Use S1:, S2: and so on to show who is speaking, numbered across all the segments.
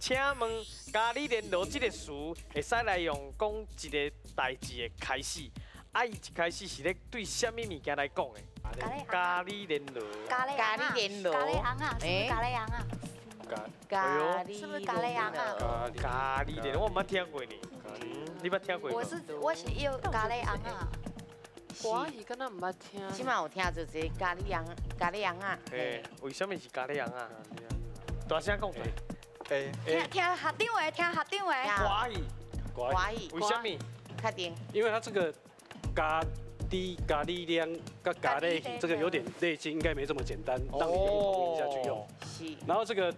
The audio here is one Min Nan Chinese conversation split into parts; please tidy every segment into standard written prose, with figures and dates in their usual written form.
S1: 請問咖哩連羅這个詞會使來用講一个代誌的開始，啊，伊一開始是咧對啥物物件來講的？咖哩連羅。
S2: 咖喱
S3: 咖喱連羅。
S2: 咖喱尪仔，是不是咖喱尪仔？
S3: 咖喱
S2: 是不是咖喱尪仔？
S1: 咖喱連，我毋捌聽過呢。你捌聽過？
S2: 我是有咖喱尪仔。
S4: 歌仔戲敢若毋捌聽。
S3: 這馬有聽著一个咖喱尪，咖喱尪仔。
S1: 嘿，為啥物是咖喱尪仔？大聲講出來。
S2: 聽聽學長的，聽學長的。
S1: 歌戲，
S3: 歌戲。
S1: 為啥物？
S3: 確定。
S5: 因為它這個咖喱咖喱涼跟咖喱戲，這個有點類似，應該沒這麼簡單，讓你用同音下去用。
S3: 是。
S5: 然後這個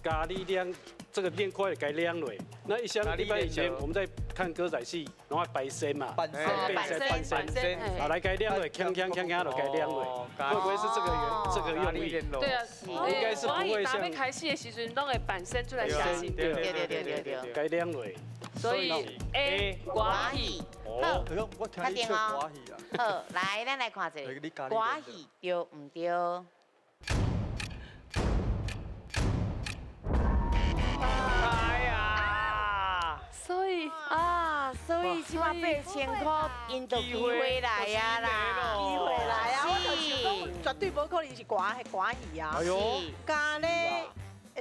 S5: 咖喱涼，這個練快該涼了。那一像一般以前我們在看歌仔戲，然後擺身嘛，
S6: 扮身
S5: 扮身，扮身，啊來該涼了，鏘鏘鏘鏘就該涼了。會不會是這個用意？
S4: 對啊，
S5: 應該是不會像。
S4: 開始的時陣，攏會扮身出來寫信。
S5: 對對對對對，該涼了。
S4: 所以 A 歌戲。
S3: 好，
S6: 我聽你唱歌戲啊。
S3: 好，來，咱來看一下，歌戲對毋對？
S1: 哎呀！
S4: 所以
S3: 啊，所以這馬8000塊，𪜶就機會來啊啦，
S7: 機會來啊！我就想講，絕對無可能是歌戲啊。
S1: 哎喲，
S7: 咖喱，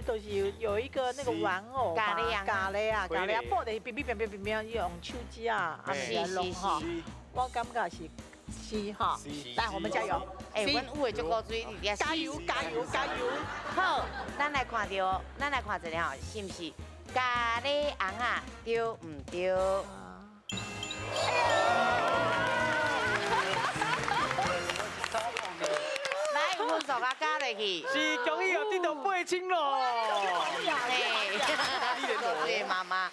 S7: 就是有一個那個玩偶
S3: 咖喱啊，
S7: 咖喱啊，咖喱啊，布就是變變變變變變，用手指啊，啊來弄吼。我感覺是吼，來，我們加油！
S3: 哎，阮有的足古錐，你
S7: 加油加油加油！
S3: 好，咱來看著，咱來看一下吼，是毋是咖喱尪仔對毋對？來，分數啊加落去，
S1: 是恭喜哦，得到8000咯！
S3: 嘿，古錐的媽媽。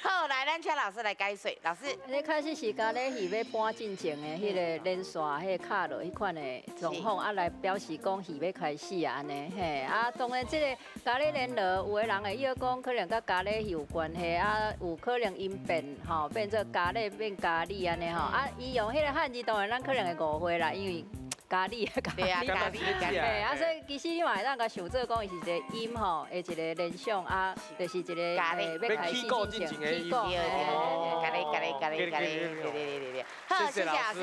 S3: 好，來，咱請老師來解說。老師，
S8: 你開始是咖喱戲欲搬進前的彼个連線，彼个敲落彼款的狀況，啊，來表示講戲欲開始啊，按呢，嘿，啊，當然這个咖喱連羅，有的人會以為講可能佮咖喱戲有關係，啊，有可能音變吼，變做咖喱變咖喱按呢吼，啊，伊用彼个漢字當然咱可能會誤會啦，因為咖喱啊，咖喱，
S3: 咖喱，咖喱，
S8: 嘿，啊，所以其實你嘛會當共想做講，伊是一個音吼，的一個聯想啊，就是一個
S3: 咖喱
S8: 欲開始進前，
S3: 起鼓，咖喱，咖喱，咖喱，咖喱，對對對對對，好，謝謝老師。